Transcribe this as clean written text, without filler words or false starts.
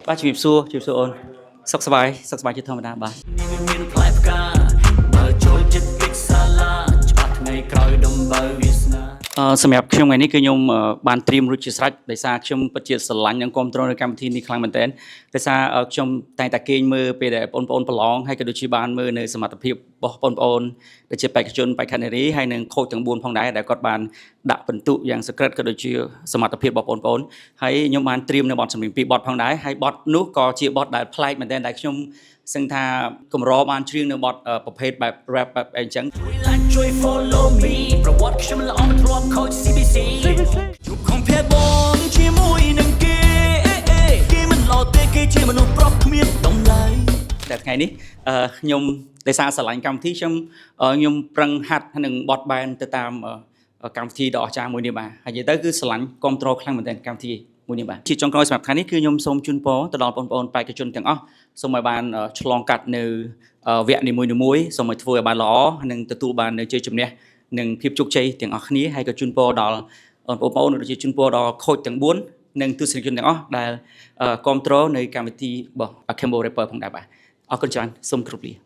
បាទជំរាបសួរជំរាបសួរអូនសុខសប្បាយសុខសប្បាយជាធម្មតាបាទ នេះវាមានផ្លែផ្កាបើចូលចិត្តពេកសាឡាច្បាស់ថ្ងៃក្រោយដំបៅវាសនា សម្រាប់ខ្ញុំថ្ងៃនេះគឺខ្ញុំបានត្រៀមរួចជាស្រេចដោយសារខ្ញុំពិតជាស្រឡាញ់និងគាំទ្រនៅកម្មវិធីនេះខ្លាំងមែនទែនដោយសារខ្ញុំតែងតែគេងមើលពេលដែលបងប្អូនប្រឡងហើយក៏ដូចជាបានមើលនៅសមត្ថភាពរបស់បងប្អូនដែលជាបេក្ខជនបេក្ខនារីហើយនិងខូចទាំង4ផងដែរដែលគាត់បានដាក់ពិន្ទុយ៉ាងសក្រិតក៏ដូចជាសមត្ថភាពរបស់បងប្អូនហើយខ្ញុំបានត្រៀមនៅបទសម្លេងពីរបទផងដែរហើយបទនោះក៏ជាបទដែលប្លែកមែនទែនដែលខ្ញុំសឹងថាកម្របានច្រៀងនៅបទប្រភេទបែប rap បែបអីអញ្ចឹង ជួយ like ជួយ follow me ប្រវត្តិខ្ញុំល្អមិនធ្លាប់ខូច CBC ជួប compare បងជាមួយនឹងគេគេមិនល្អទេគេជាមនុស្សប្រុសគ្មានតម្លៃ តែថ្ងៃនេះខ្ញុំដោយសារស្រឡាញ់កម្មវិធីខ្ញុំខ្ញុំប្រឹងហាត់និងបត់បែនទៅតាមកម្មវិធីដ៏អស្ចារ្យមួយនេះបាទហើយនិយាយទៅគឺស្រឡាញ់គ្រប់គ្រងខ្លាំងមែនទែនកម្មវិធីមួយនេះបាទជាចុងក្រោយសម្រាប់ថ្ងៃនេះគឺខ្ញុំសូមជូនពរទៅដល់បងប្អូនបេក្ខជនទាំងអស់សូមឲ្យបានឆ្លងកាត់នៅវគ្គនីមួយៗសូមឲ្យធ្វើឲ្យបានល្អនិងទទួលបាននៅជ័យជំនះនិងភាពជោគជ័យទាំងអស់គ្នាហើយក៏ជូនពរដល់បងប្អូនដូចជាជូនពរដល់ខូចទាំង4និងទស្សនិកជនទាំងអស់ដែលគ្រប់គ្រងនៅកម្មវិធីរបស់ Cambo Rapper ផងដែរបាទអរគុណច្រើនសូមគោរពលា។